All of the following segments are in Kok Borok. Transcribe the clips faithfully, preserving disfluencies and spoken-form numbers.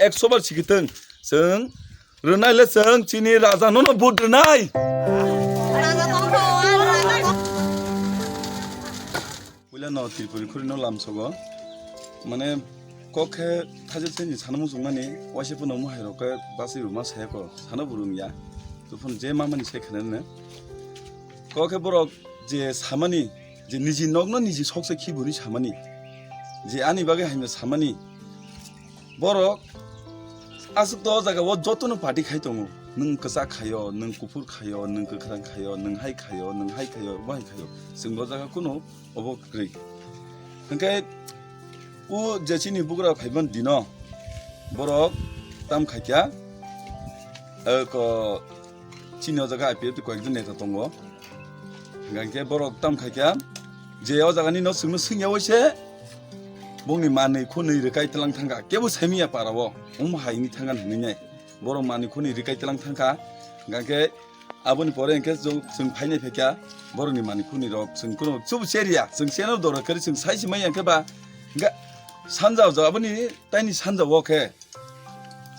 ekso bar sikitwng. Chwng rwnai le chwng chini raja nono vote rwnai. Puila no Tripuri khuri no lamsogo. Mane kok khe thaijak se ni sana muchung mani waisa phano mohai rok khe basi ruma saya ko sana burung ya. Tuphun je mamani se khana ne. Kok khe borok je samani, je niji nokno niji sokse khibuni samani, je ani bagwi haino samani, borok aswk to o jaga o jotono party khai tongo. Nwng kwchak khaio, nwng kuphur khaio, nwng kwkhwrang khaio, nwng hai khaio, nwng hai khaio, bo hai khaio. Chwng bo jaga kuno obo kwrwi. Hwnkhe o je chini bugra phaiban dino borok tam khaikya, eh, ko chini o jaga I P F T koyekjon neta tongo. Hingkhe borok tam khaikya je o jaga ni no chwngno swngya waise bongni manwi khunwi rwkai tlang thangkha, kebo saimiya para o, omo hai wngwi thangkha hinwi nai. Borok manwi khunwi rwkai tlang thangkha, hingkhe aboni pore hingkhe chwng, chwng phainai phaikha borokni manwi khunwi rok chwng kuno chubu cheriya, chwng cheno dora kari chwng saisi maya hingkhe ba hingkhe sanja o aboni taini sanja o khe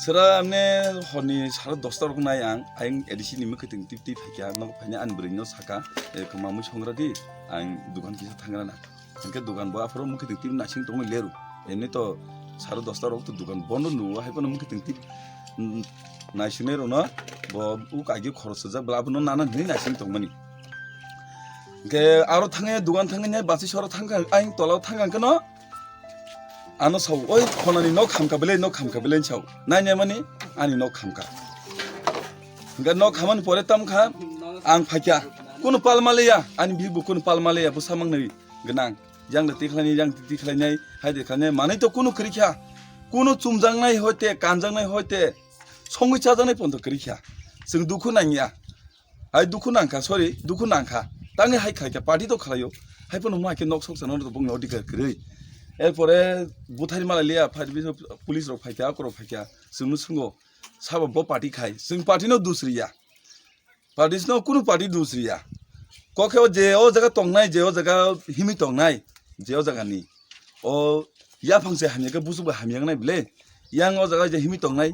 Sera mane horni sara dosta rok nai ang, ayang A D C ni mwkhwtwng tip tip phaikha, nogo phaina ani bwrwi no saka, "E, kwma mui songra di, ang dukan kisa thangra na." Hwnkhe dukan bo aphuru mwkhwtwng tip naising tongwi leru. Emni to sara dosta rok to dukan bondo nugo, hai phano mwkhwtwng tip, mm, naisingnai rokno bo uk agi khorok swijak bwla abono nana hinwi naising tongmani. Hwnkhe aro thangwi dukan thangwi nai basi sora thangkha, ayang tola o thangkha hwnkhe no, Ano sao, "Oi, khonani nok khamkha belai, nok khamkha belai," sao. Nainai mani ani nok khamkha. Hingkhe nok khamani pore tamkha, ang phaikha. Kunu pal maliya, ani bihikbo kunu pal maliya, bwsa mangnwi gwnang. Yang da tikhlaini, yang tikhlainai, hai tikhlainai, manwi to kunu kwrwikha. Kunu chumjaknai hoite, kanjaknai hoite, songwi chajaknai pono kwrwikha. Chwng dukhu nangya. Hai dukhu nangkha, sorry, dukhu nangkha. Tangwi hai khlaikha, party to khlaio. Hai phano ma khe nok sok sana rw bongni odhikar kwrwi. Erpore buthai mala liya, fire brigade, police rok phaikha, akorok phaikha. Chwngno swngo, sabo bo party khai. Chwng party no dusriya. Party no kunu party dusriya. Kokhe o je o jaga tongnai, je o jaga himwi tongnai, je o jaga ni. O yaphang se hamya khe busuk bai hamya wngnai bile. Yang o jaga je himwi tongnai,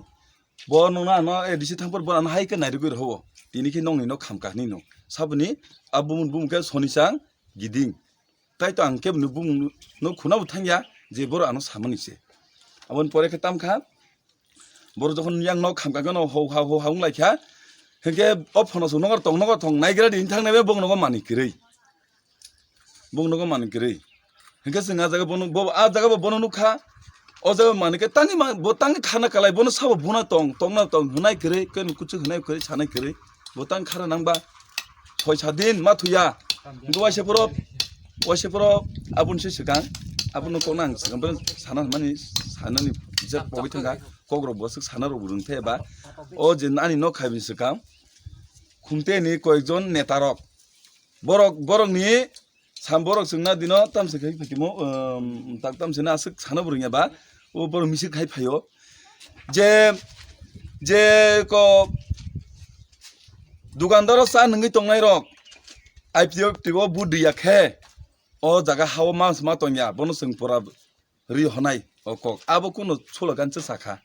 Bo nokno ano A D C thangphuru bo ano hai khe nairwgwi rw o. Tini khe nokni nok khamkha hinwi no. Saboni a bumung bumung khe Sonichang Giding. Tai to ang khe bini bumung no khuna bo thangya je borok ano samani se. Aboni pore khe tamkha borok jokhon yang nok khamkha khe no ho ha ho ha wng lai kha. Hinkhe o phono song nogo tong nogo tong naigra di hinthang nai be bong nogo manwi kwrwi. Bung nogo manwi kwrwi. Hinkhe chwng a jaga bono, bo, a jaga bo bono nukha. O jaga manwi khe tangwi ma, bo tangwi khana kalai, bono sabo buna tong, tongna tong, hwnai kwrwi, khe kuchuk hwnai kwrwi, sanai kwrwi. Bo tang khara nangba. Soi sa din ma thuya. Hinkhe waisa phoro, waisa phoro aboni se swkang. Abono kokno ang swkang, bono sana hwnmani, sanani je pogwi thangkha. Kokrok bo swk sana rok bo rwng thaya ba. O je ani nok khaibini swkang. Khumteni koyekjon netarok. Borok, borokni sam borok chwngna dino tamse khai phakimo, um, tak tamse na aswk sana bo rwngya ba, o borok misil khai phaio. Je, je ko dukandaro cha nungwi tongnai rok, I P F T o bu diya khe, o jaga hao mas ma tongya, bono chwng pura ri honai o kok. Abo kuno slogan chwsa kha.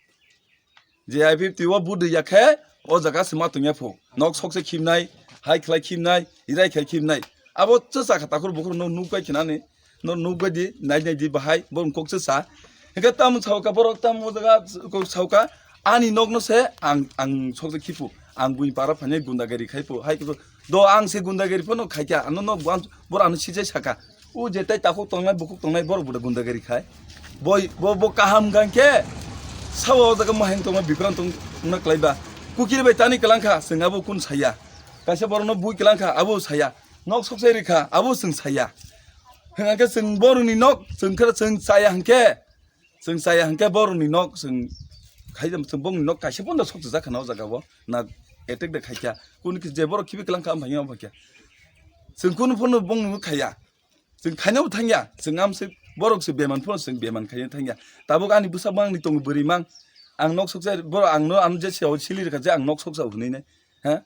Je I P F T o budui ya khe o jaga se ma tongya phu. Nok sokse khimnai, hai khlai khimnai, irai khlai khimnai. Abo chwsa kha takhur bukhur no nukbai khinani. No nukbai di, nai nai di bahai, bo kok chwsa. Hingke tam sauka borok tam o jaga kok sauka ani nok no se ang, ang sokse khiphu. Ang buini para phainai gundagari khai phu. Hai khe do ang se gundagari phano khaikya. Ano no bor ano sijai saka. O je tai takhuk tongnai, bukhuk tongnai, borok bo da gundagari khai. Boi, bo, bo kaham gan khe, sabo o jaga maheng tongma, bikrang tong, tongna klai ba. Kukiri bai tani kalang kha, chwng abo kun saya. Kaisa borokno bui kalang kha, abo saya. Nok sok sai rikha, abo chwng saya. Hwnkha khe chwng borokni nok, chwng khe chwng saya hwnkhe, chwng saya hwnkhe borokni nok, chwng khai, chwng bongni nok kaisa pono sok jak kha na o jaga o. Na attack de khai kha. Kun ki je borok khibi kalang kha, am phai, am phai kha. Chwng kun pono bongni khaya. Chwng khaina bo thangya, chwng am se borok se beman phano chwng beman khaina thangya. Tabuk ani bwsa mang ni tongo bwrwi mang. Ang nok soksa borok ang no ano je siyao sili rwkha je ang nok soksa hwnwi nai. Ha?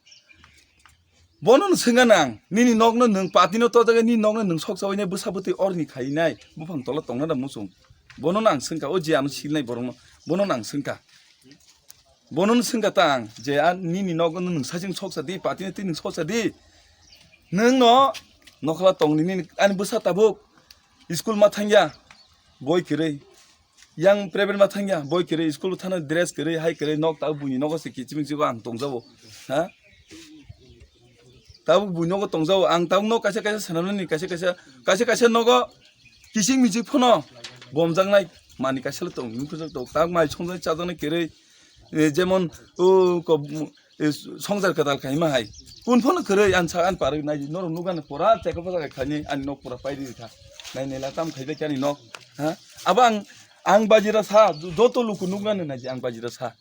Bono no swngkha nang, nini nok no nwng pati no to jaga nini nok no nwng soksa hwnwi nai bwsa bwtwi orni khai nai buphang tola tongna da muchung. Bono no ang swngkha o je ano silnai borok no, bono no ang swngkha. Bono no swngkha ta ang je, a nini nogo nwng sajing soksa di, party ni twi nwng soksa di. Nwng no nokhola tong nini, ani bwsa tabuk school ma thangya, boi kwrwi. Yang private ma thangya, boi kwrwi, school thana dress kwrwi, hai kwrwi, nok tabuk buini nogo se kichiming chibo ang tongjago. Ha? Tabuk buini nogo tongjago, ang tabuk no kaisa kaisa sanani, kaisa kaisa, kaisa kaisa nogo kising mijik phano bomjaknai, mani kaisa le tong, nini khujak tong, tabuk mai songjaknai chajaknai kwrwi, eh, jemon, o, ko, eh, songjar kwtal khaima hai. Kun phano kwrwi, ang sa, ang parwi nai, norok nukha no pura check up khaini, ani nok pura pairi kha. Nai nela tam khaibai kani nok. Ha? Abo ang, ang bajira sa, joto luku nukha no nai, ang bajira sa.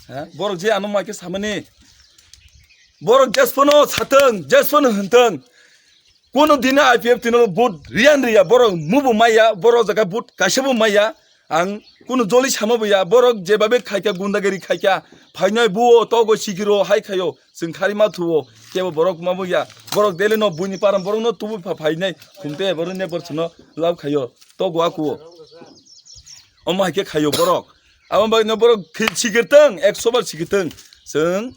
Ha? Borok je ano mai khe samani. Borok jespono satwng, jespono hwntwng. Kuno dini I P F T no vote riyan riya, borok mubo maya, borok jaga vote kaisa bo maya. Ang kuno joli sama bo ya, borok jebabe khaikha, gundagiri khaikha, phainai buo, togo sikiro, hai khayo, chwng khari ma thuo, kebo borok ma bo ya, borok dele no buini param borok no tubu pha phainai, khumte borok ne borok no lab khayo, togo akuo. Omo hai khe khayo borok. Abo bagwi no borok khi-, sikirtwng, ekso bar sikirtwng. Chwng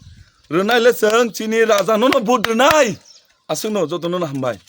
rwnai le chwng chini raja no no vote rwnai. Aswk no joto no hambai.